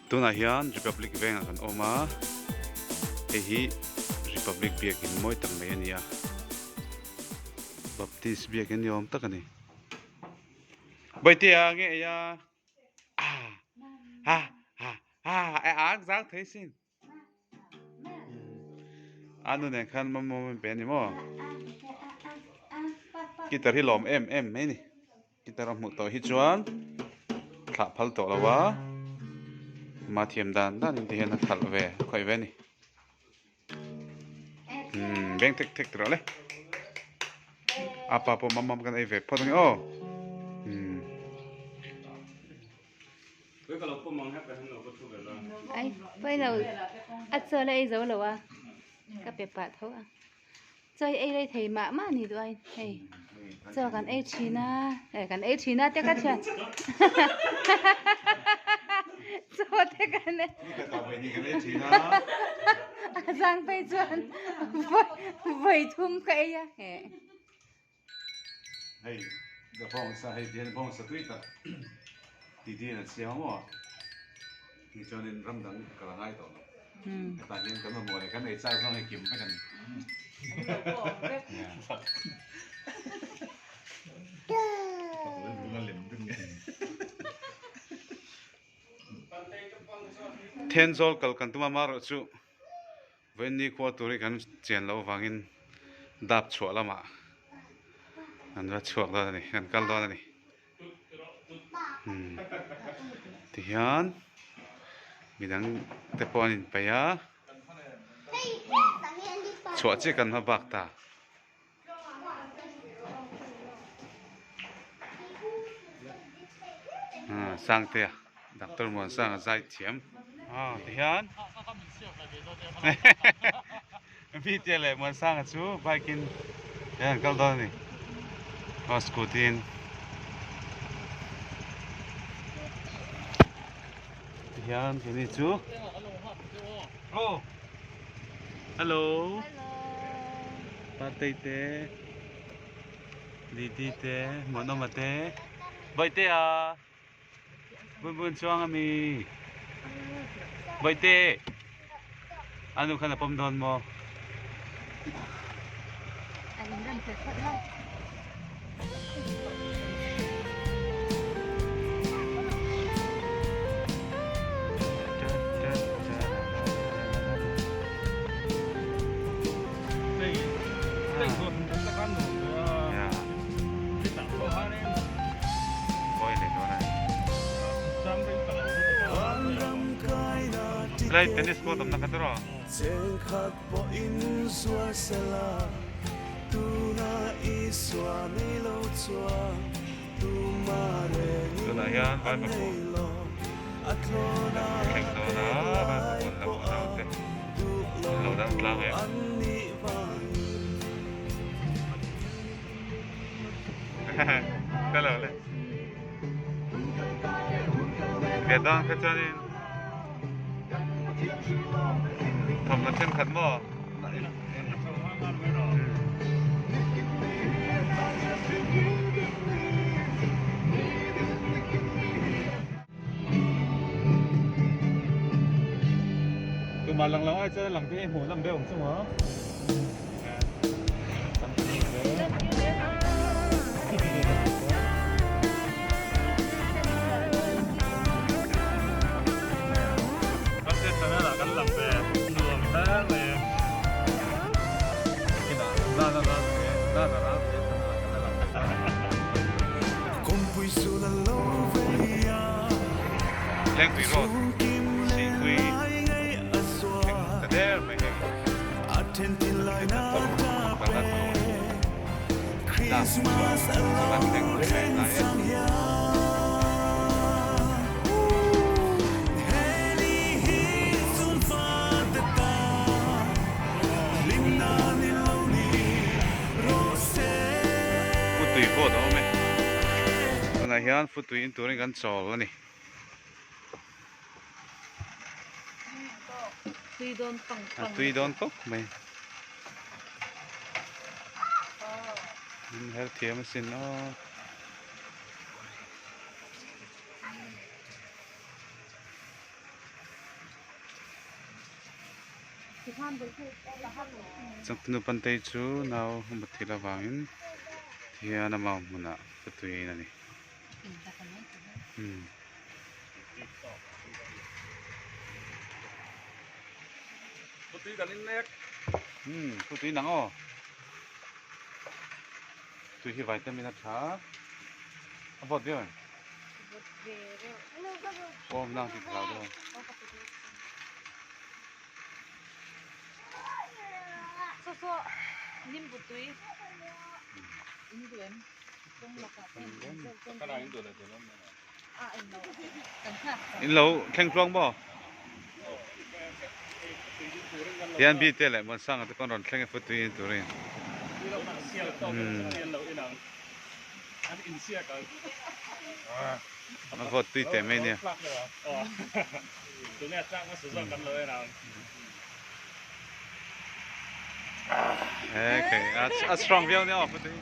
Tunah hian Republic vengah kan awm a, hei hi Republic biakin mawi tak mai a ni a, Baptist biakin ni awm tak a ni. Bawihtea nge ei a? Ah ah ah ah a ang zang thei sin. A nu nen khan mawm mawm pe a ni maw? Guitar hi lawm em em mai a ni. Guitar a hmuh tawh hi chuan thlah phal tawh lo a, ama thiam dan dan in ti hian a khalh ve khawih ve a ni. Umm beng thek thek rawh le. Apa pawh mam mam kan ei ve phawt ange aw. Umm. Ai pawi lo a chaw la ei zo lo a ka pe pah tho a chaw hi ei rei thei mah mah ni duh a hei chaw kan ei thin a eh kan ei thin a te ka thian chaw te kan ei a zang phei chuan vawi thum ka ei a eh. Hei ka bawngsa hei tihian bawngsa tui tak titi in an siam a maw ti chuanin ram dang ka la ngai tawh lo hetah hian kan mamawh leh kan ei chak zawng hi kim vek a ni. Thenzawl kal kan tum a marawh chu Vawiin khua tur hi kan chian loh avangin dap chhuah lamah an va chhuak dawn a ni kan kal dawn a ni umm tihian midang te pawh an inpeih a chhuah chiah kan hma bak ta. Sangtea Doctor Muansanga zai thiam ah tihian Vtea leh Muansanga chu bike in hian an kal dawn a ni aw scooty in tihian keini chu aw hello. Partei te, Didi te, Muanawma te, Bawihtea, Bun bun chuang ami, Bawihte, a nu khan a pawm dawn maw? Lai tennis court awmna kha tawh Tunah hian vai papawn thleng dawn a vai papawn lam unau te an lo dang tlang em. Ka lo le. Ve dawn kha chuanin thawmhnaw thenkhat maw. Tumah lang lo ai chuan a lang te hi hmuh lam deuh ang chu maw. Lengpui road Sihpui thleng ta der mai hei. Futui pawh a awm e tunah hian futui in turin kan chawl a ni. A tui dawn khawp mai. In her thiam asin aw. Changtunu Pantei chu nau a muthilh avangin thian a mau hmunah futui in a ni. Futui nang aw. Tui hi vitamin a tha a vawt viau em? Aw nang ti thla dawn. In lo thleng tluang maw? Hian bi te leh Muansanga te pawn rawn thleng e futui in turin. A vawt tui teh mai nia. Okay, a strong viau nia aw futui.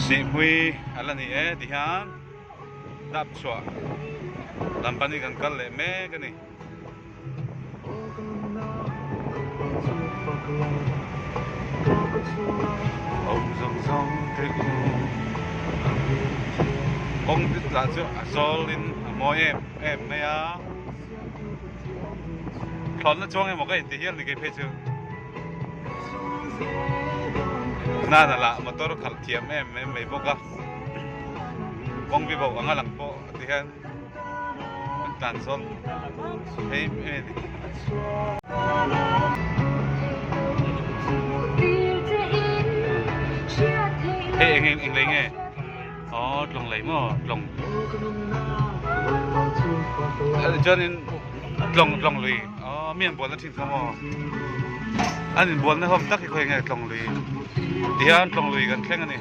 Sihhmui a la ni e ti hian dap chhuah lam panin kan kal leh mek a ni. Kawng lah chu a zawl in a mawi em em mai a. Thlawnna chuang emaw ka inti hial ni kei phei chu. Nana lah motor khalh thiam em em mai bawk a. Kawng vi bauh anga lang pawh ti hian an tlan zawn phei em em a ni. Hei eng eng lei nge? Aw tlawng lei maw tlawng chuanin tlawng tlawng lui aw mi an bualna thin kha maw an inbualna hlawm tak hi khawi nge tlawng lui tihian tlawng lui kan thleng a ni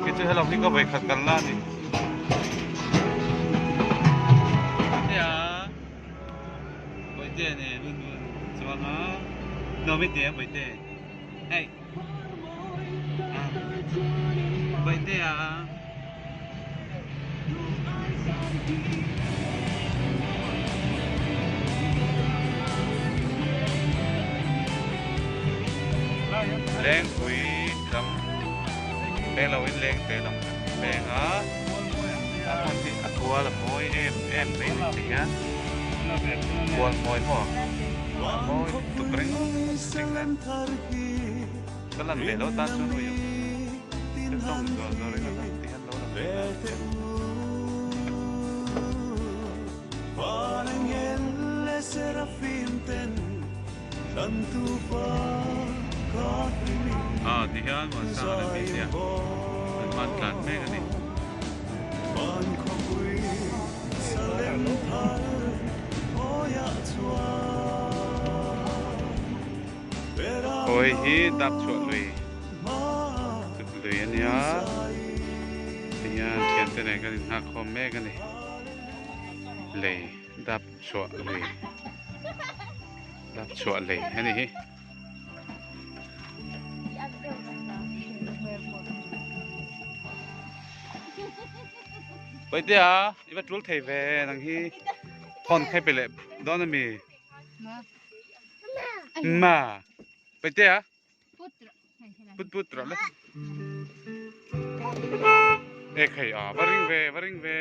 khi chu helam hi ka vawi khat kan la a ni Bawihte nen hun hun chuang a nuam i ti em Bawihte hei. Bawihtea Lengpui lam leng lo in leng te lam kan peng a a hmun hi a kual a mawi em em mai ni ti hian kual mawi maw a mawi lutuk reng Ka lan ve lo tan chuan ui ang thil tawng zual zual reng a lang tih hian lo lang ve ta. Aw ti hian Muansanga leh Hmeichhia an hman tlan mek a ni. Awi hi dap chhuah lui chut lui a nia ti hian thiante nen kan inghak khawm mek a ni lei dap chhuah lui dap chhuah lei a ni hi. Pawitea i va tul thei ve nang hi phone khai pe leh dawn a mi. Ma Pawitea put put rawh le. E khai a va ring ve va ring ve.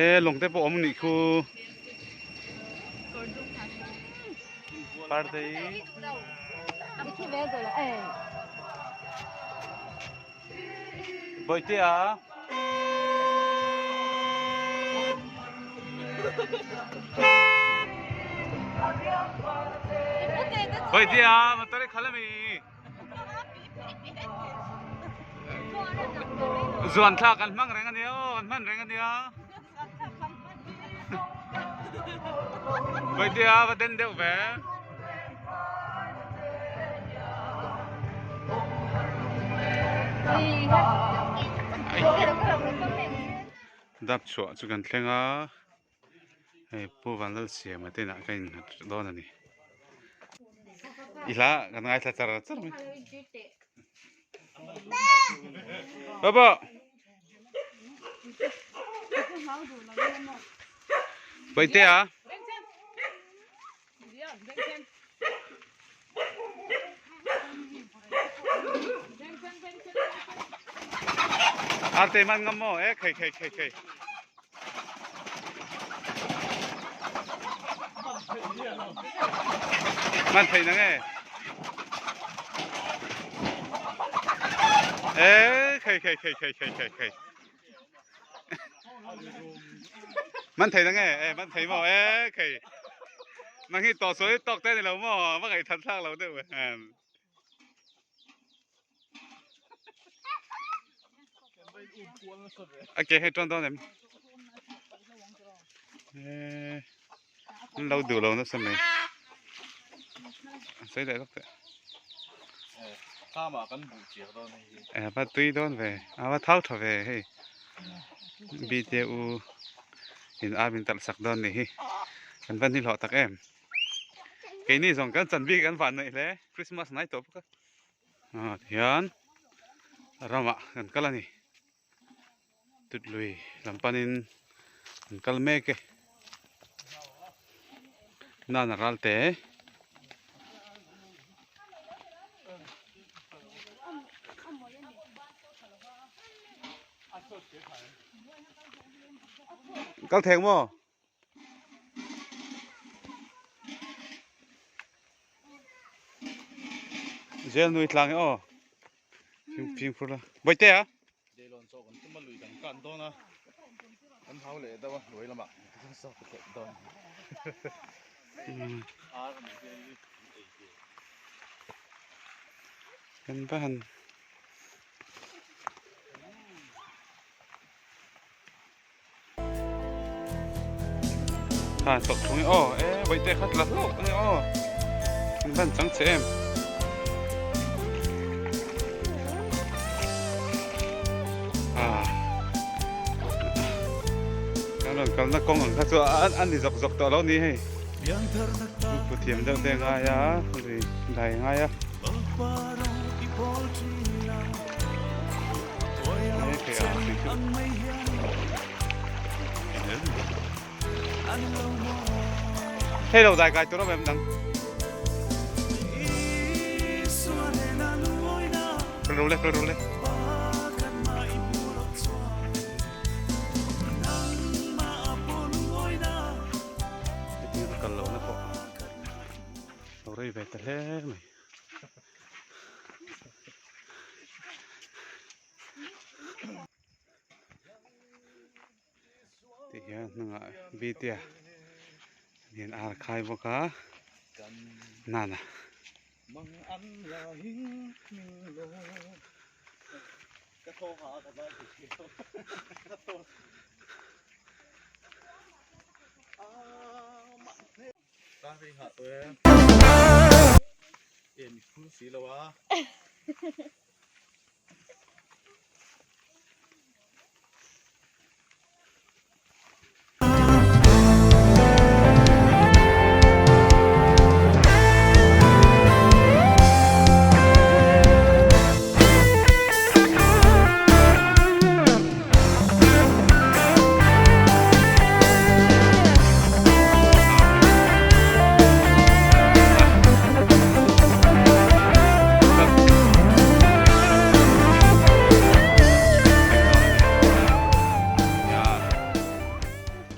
E lawng te pawh awm nih khu. Partei. Bawihtea. Bawihtea motor i khalh ami. Zuan thla kan hmang reng ania aw kan hman reng ania Bawihtea va den deuh ve. Dap chhuah chu kan thleng a hei Pu Vanlalsiama te inah ka innghat dawn a ni. I hla kan ngaithla char char mai. Baba. Baite a. Arte man ngam mo e khei khei khei khei. Man thei na nge. E khei khei khei khei khei khei khei. Man thei na nge e man thei maw e khei. Nang hi to sual tawk te ni lo maw va ngaih that thlak lo deuh em. A ke hei tawn dawn em. E an lo duh lo nasa mai. Sei leh lawk teh. Thlamah kan buh chiah dawn hei hi. E va tui dawn ve a va thau tha ve hei bta u in a min talh sak dawn nih hi kan va ni hlawh tak em keini zawng kan chan bik an van neih hle Christmas hnai tawh bawk a ah tihian ramah kan kal a ni. Tut lui lam panin an kal mek e nana ral te kal theng maw zel nui tlang e aw fimkhur la bawihte a. Deilawn chaw kan tum a lui kan kan dawn a, kan hau leh deuh a hnuai lamah kan saw ka tleh dawn. Ar an hian hi an ei ve. Kan va han Ha tawp thung e aw e vawi te kha tla hlauh a ni aw an van chang che em ah kan rawn kalna kawng ang kha chu an ni zawk zawk tawh lo ni hei pu thiam deuh te ngai a lui dai ngai a Hei lo dai kai tur awm em dang. Kal ro le kal ro le. Kal lo na pawh. Lo rei ve ta hle mai. Tih hian hnungah Bitea nen ar khai bawk a nana.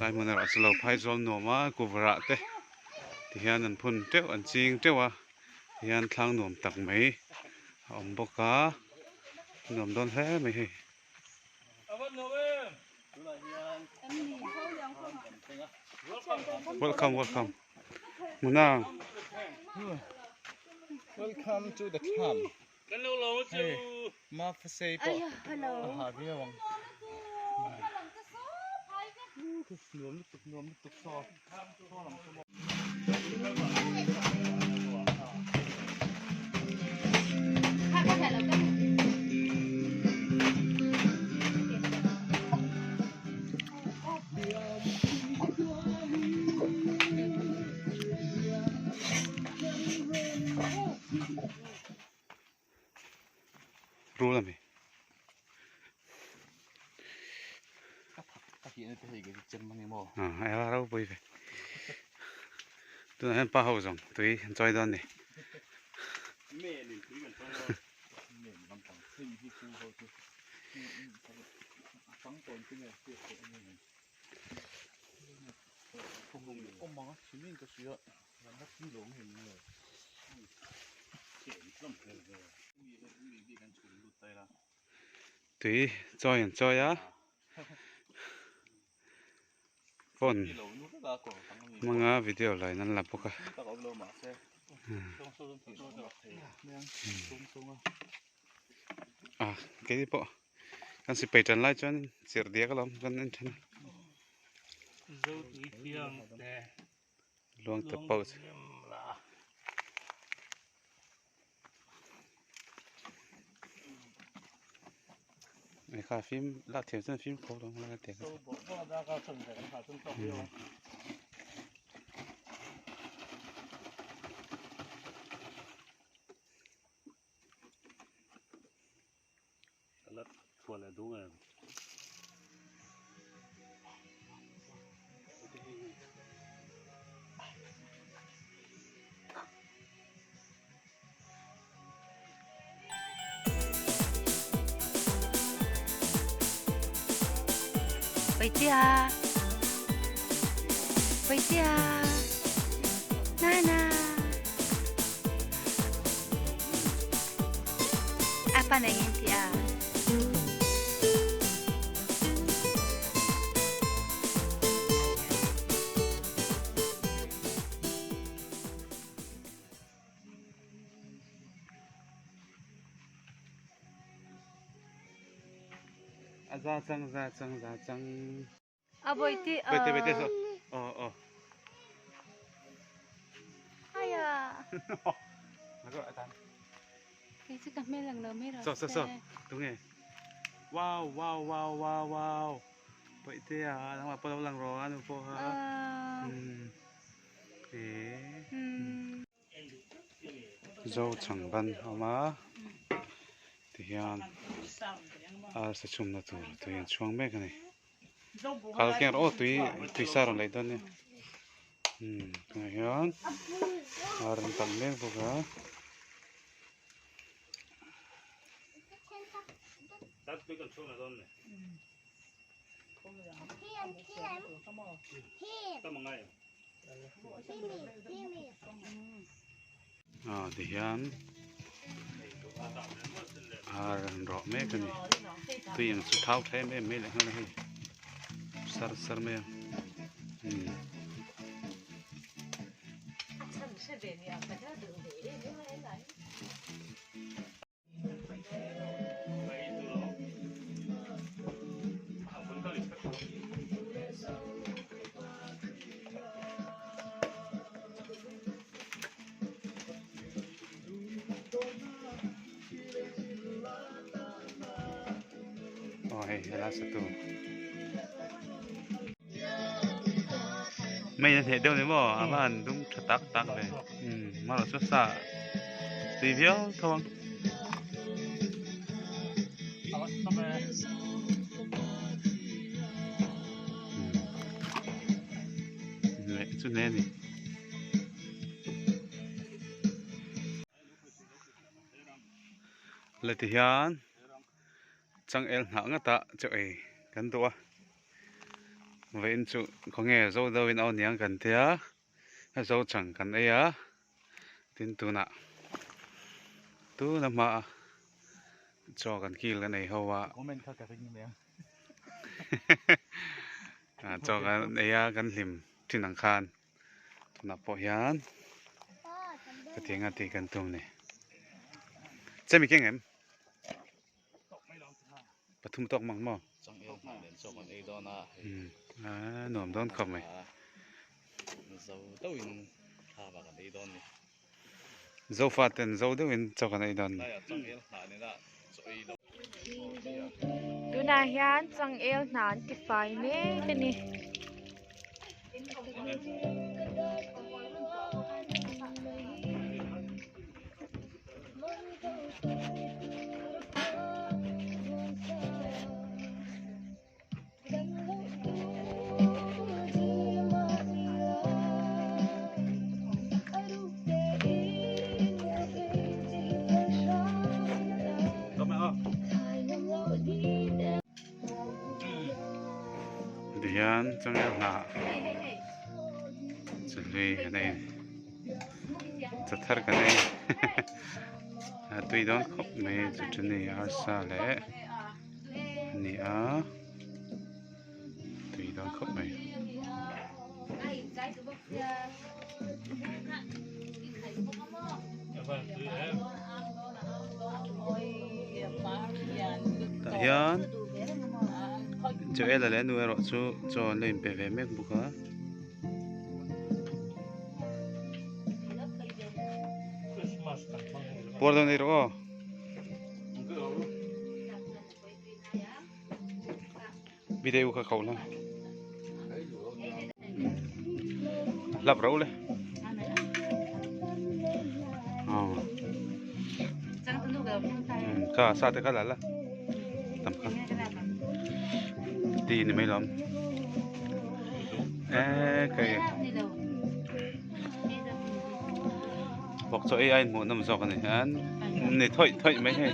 Tlai hmun erawh chu lo phai zuam nuam a kuvra te ti hian an phun teuh an ching teuh a tihian thlang nuam tak mai a awm bawk a nuam dawn hle mai hei. Welcome welcome Muna Welcome to the club. Hey, ma phasei pawh a ha viau ang. Nuam lutuk nuam lutuk saw. Saw lam chu maw. Rul ami. A ropui ve. Tunah hian pa ho zawng tui an chawi dawn a ni. Tui chawi an chawi a phone hmanga video la in an la bawk a. A keini pawh kan sipai tan lai chuan chirh diak alawm kan en thin a. Luang ta pouch. Ai kha phim lak thiam chuan phim khawp lo la te ka. Baitia Baitia Nana Apa na ngin ti a A za chang za chang za chang. A bawihte a. Bawihte bawihte saw. Aw aw. Aya. Nako atan. Kei chu ka hmel ang lo mai rawh. Saw saw saw. Tunge. Wow wow wow wow wow. Bawihte a nangmah pawh lo lang rawh a nu pawh kha. Umm. Eh. Umm. Zo changban a awm a tihian arsa chhumna tur tui an chhuang mek a ni kal keng rawh aw tui tui sa rawn laih dawn nia umm tunah hian ar an tam mek bawk a. Ah tihian ar an rawh mek a ni tui ang chu thau tha em em mai leh nghal a hei sar sar mai a umm. Aw hei helai satu mei a hneh deuh ni maw a va han dum tha tak tak ve umm marawh chu sa tui viau tho ang. Leh chu hle a ni. Le ti hian changel hnah ngata chaw ei kan duh a vawiin chu khawnge zo deuh in a aw niang kan tia a zo chang kan ei a tin tunah tuna hmaa chaw kan kil kan ei ho a chaw kan ei a kan hlim thin ang khan. Tunah pawh hian ka ti anga tih kan tum ni. Chemi keng em? Pathum tawk mang maw? A nuam dawn khawp mai. Zofa ten zo deuhin chaw kan ei dawn ni. Tunah hian changel hna an ti fai mek a ni. Tihian changel hnah chului kan ei chaw thar kan ei a tui dawn khawp mai chutani arsa leh a ni a tui dawn khawp mai. Tah hian Joel-a leh a nu erawh chu chaw an lo inpe ve mek bawk a. Puar dawn ei rawh aw. Video kha kau la lap rau le kha sa te kha la la tam kha ti ni mai lom e kai bawk chaw ei ai hmuh nawm zawk ani an ni thawih thawih mai hei.